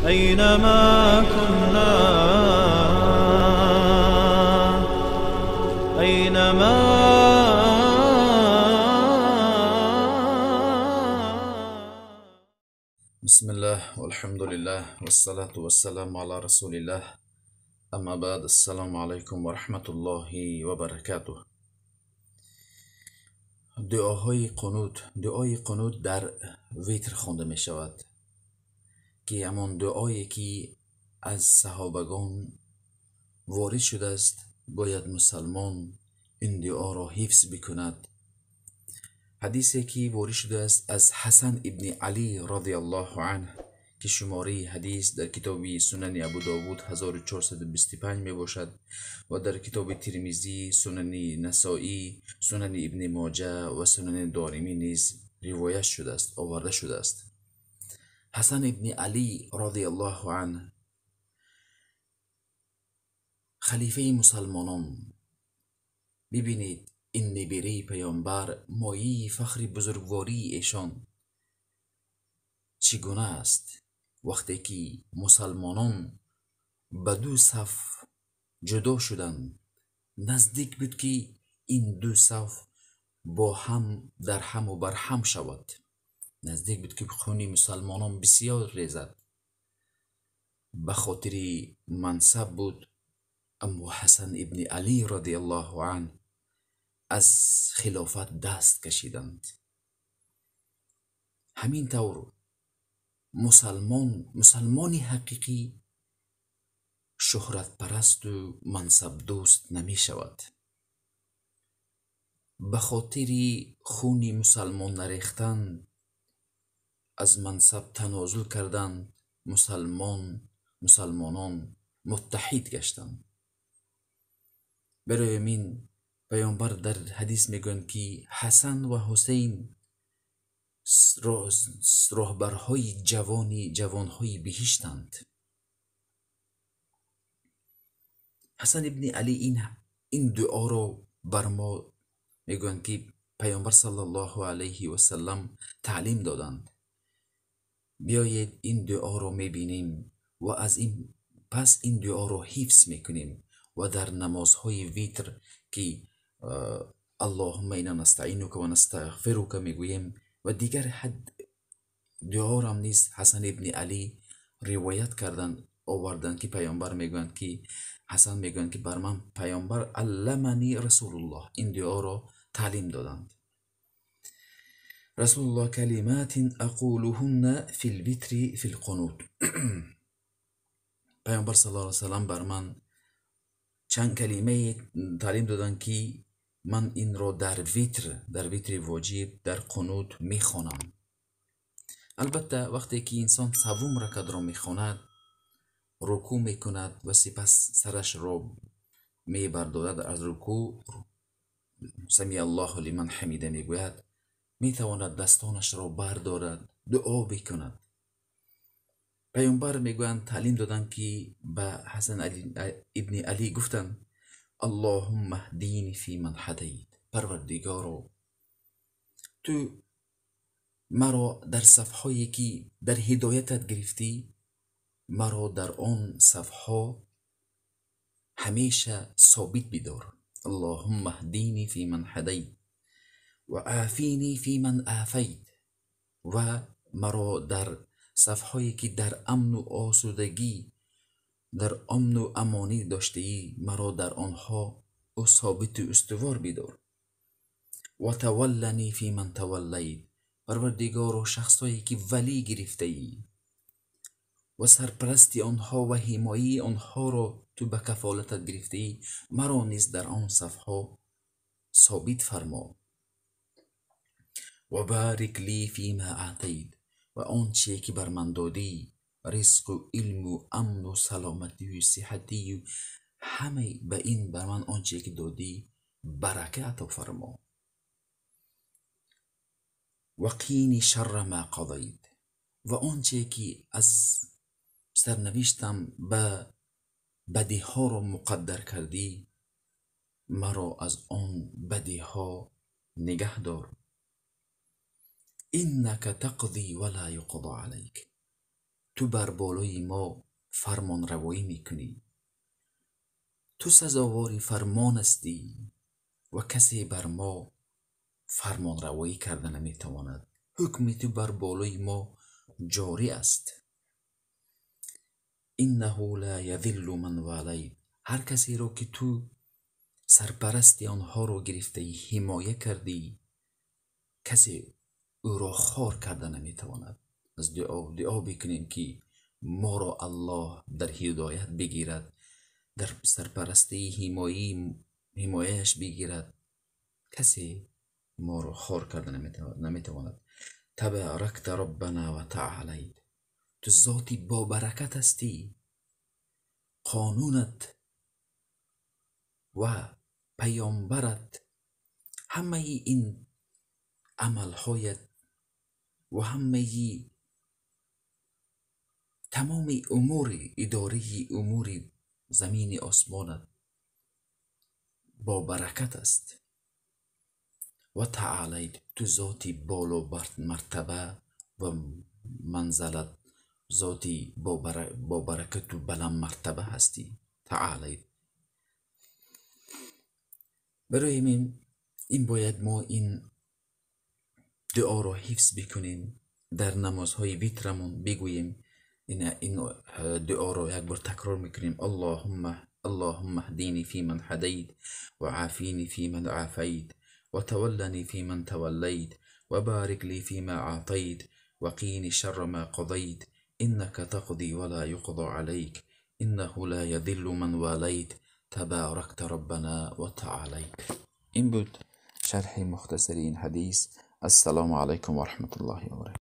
أينما كنا أينما. بسم الله والحمد لله والصلاة والسلام على رسول الله أما بعد السلام علیکم و رحمت الله و برکاته. دعاهای قنوت. دعای قنوت در ویتر خوانده می شود که همان دعایی که از صحابگان وارد شده است باید مسلمان این دعا را حفظ بکند. حدیثی که وارد شده است از حسن ابن علی رضی الله عنه که شماره حدیث در کتاب سنن ابو داود 1425 می باشد و در کتاب ترمذی، سنن نسائی، سنن ابن ماجه و سنن دارمی نیز روایت شده است، آورده شده است. حسن ابن علی رضی الله عنه خلیفه مسلمانان، ببینید این نبیره پیامبر مایه فخر بزرگواری ایشان چگونه است. وقتی که مسلمانان به دو صف جدا شدند، نزدیک بود که این دو صف با هم در هم و بر هم شود. نزدیک بود که خون مسلمانان بسیار ریزد. به خاطر منصب بود، اما حسن ابن علی رضی الله عنه از خلافت دست کشیدند. همین طور مسلمان حقیقی شهرت پرست و منصب دوست نمی شود. به خاطر خون مسلمان نریختن از منصب تنازل کردند، مسلمانان متحد گشتند. برای من پیامبر در حدیث میگویند که حسن و حسین راهبرهای جوانهای بهشتند. حسن ابن علی این دعا را بر ما میگویند که پیامبر صلی الله علیه و سلم تعلیم دادند. بیایید این دعا را میبینیم و از این پس این دعا را حفظ میکنیم و در نمازهای ویتر که اللهم انا نستعینک و نستغفرک میگوییم و دیگر حد دعا را نیز حسن ابن علی روایت کردند، آوردند که پیامبر میگویند که حسن میگویند که بر من پیامبر علمنی رسول الله این دعا را تعلیم دادند. رسول الله کلمات اقولهن فی الوتر فی القنوت. پیامبر صلی الله علیه وسلم بر من چند کلمه تعلیم دادند که من این را در ویتر واجب در قنوت میخوانم. البته وقتی که انسان سوم رکعت را میخواند، رکوع میکند و سپس سرش را میبردارد از رکوع، سمی الله لمن حمیده میگوید، میتواند دستانش را بردارد، دعا بکند. پیامبر میگویند تعلیم دادند که به حسن ابن علی گفتند اللهم اهدینی فی من هدیت، پروردگارا تو مرا در صفحایی که در هدایتت گرفتی مرا در آن صفحا همیشه ثابت بدار. اللهم اهدینی فی من هدیت و عافینی فی من عافیت، و مرا در صفحایی که در امن و آسودگی، در امن و امانی داشته ای مرا در آنها ثابت و استوار بدار. و تولنی فی من تولیت، پروردگارا شخصایی که ولی گرفته ای و سرپرستی آنها و حمایه آنها را تو به کفالتت گرفته ای مرا نیز در آن صفها ثابت فرما. و بارک لی فی ما اعطیت، و آنچه که بر من دادی، رزق و علم و امن و سلامتی و صحتی و همه به این بر من آنچه که دادی برکت عطا فرما. و قینی شر ما قضیت، و آنچه که از سرنوشتم به بدی ها را مقدر کردی مرا از آن بدی ها نگه دار. انک تقضی ولا یقضی علیک، Ту бар болои мо фармонравоӣ мекунӣ, ту сазовори фармон ҳастӣ ва касе бар мо фармонравоӣ карда наметавонад. Ҳукми ту бар болои мо ҷорӣ аст. Иннаҳу ла язиллу ман валайт. Ҳар касеро ки ту сарпарасти онҳоро гирифтаӣ, ҳимоя кардӣ, касе ӯро хор карда наметавонад. Аз дуо бикунем ки моро Аллоҳ дар ҳидоят бигирад, дар сарпарастии ҳимояаш бигирад. Касе моро хор карда наметавонад. Табаракта роббана ва таолайт. Ту зоти бобаракат ҳастӣ. Қонунат ва паёмбарат, ҳамаи ин амалҳоят ва ҳамаи тамоми умури идораи умури замини осмонат бобаракат аст. Ва таолайт. Ту зоти боло мартаба ва манзалат, зоти бобаракату баланд мартаба ҳастӣ. Таолайт. Барои ин бояд мо ин дуоро ҳифз бикунем, дар намозҳои витрамон бигӯем. Ин дуоро як бор такрор мекунем. Аллоҳумма аҳдини фиман ҳадайт ва афини фиман афайт ва таваллани фиман таваллайт ва барик ли фима аътайт ва қини шарра ма қадайт иннака тақди ва ла юқда алайк иннаҳу ла язиллу ман валайт табаракта роббана ва таолайт. Ин буд шарҳи мухтасари ин ҳадис. Ассалому алайкум ва раҳматуллоҳи ва баракатуҳ.